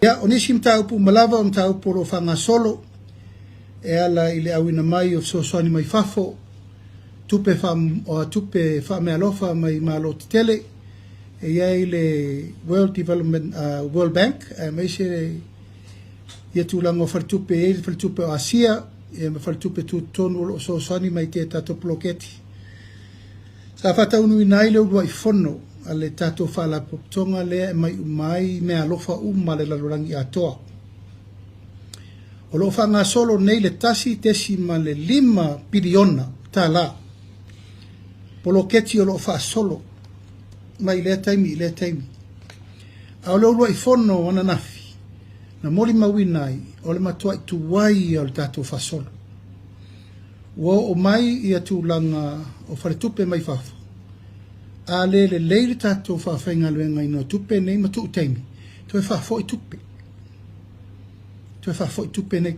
Ia, o nisi mataupu uma lava o mataupu o lo o faagasolo e ala i le auina mai o fesoasoani mai fafo, tupe faa, o tupe faameaalofa mai Malo tetele, e i ai le World Development, World Bank, aemaise ia tulaga o faletupe, e i ai le faletupe o Asia, ia ma faletupe tutotonu o lo o fesoasoani mai i tatou poloketi. Sa faataunuuina ai le uluai fono a le tatou Faalapotopotoga lea e aumai uma ai meaalofa uma a le lalolagi atoa. O lo o faagasolo nei le $1.5 piliona tala poloketi o lo o faasolo mai lea taimi i lea taimi. A o le uluai fono ananafi, na molimauina ai o le matuai tuai ia o le tatou faasolo. Ua oo mai ia tulaga o faletupe mai fafo, a le lelei le tatou faafaigaluegaina o tupe nei ma tuu taimi, toe faafoi tupe. Toe faafoi tupe nei.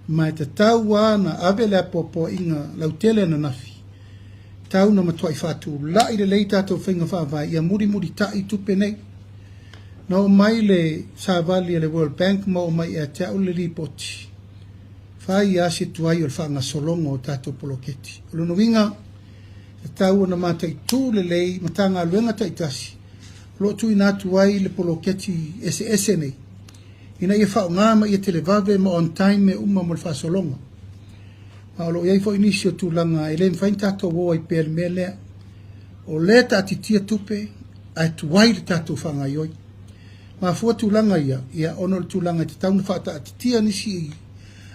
Ma e tatau lava ona ave le apoapoaiga lautele ananafi, tau na matuai faatulai lelei tatou faiga faavae ia mulimulitai tupe nei. Na oo mai le savali a le World Bank ma oo mai ia te au le lipoti, Fai lava se tuai o le faagasologa o tatou poloketi. O lona uiga, e tatau ona mataitū lelei Matagaluega taitasi o lo o tuuina atu ai le poloketi eseese nei, ina ia faaaoga ma ia televave ma on time mea uma mo le faasologa. Ma o lo o i ai foi nisi o tulaga e le mafai ona tatou o ai pea i le mea lea. O lea e taatitia tupe ae tuai le tatou faagaoioi. Mafua tulaga ia, ia ona o le tulaga e tatau ona faataatitia nisi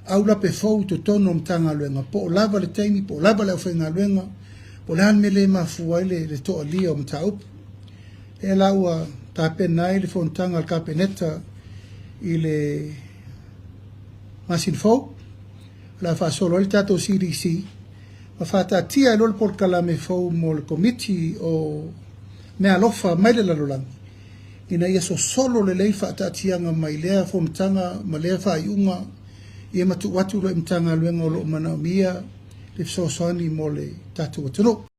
aulape fou i totonu o Matagaluega, po o lava le taimi, po o lava le aufaigaluega, po o le a le mea lea e mafua ai le toalia o mataupu. Lea la ua tapena ai le fonotaga a le Kapeneta i le masina fou, o le a faasolo ai le tatou CDC ma faataatia ai loa le polokalame fou mo le Komiti o Meaalofa mai le lalolagi, ina ia sosolo lelei faataatiaga mai lea fonotaga ma lea faaiuga ia ma tuu atu loa i Matagaluega o lo o manaomia le fesoasoani mo le tatou atunuu.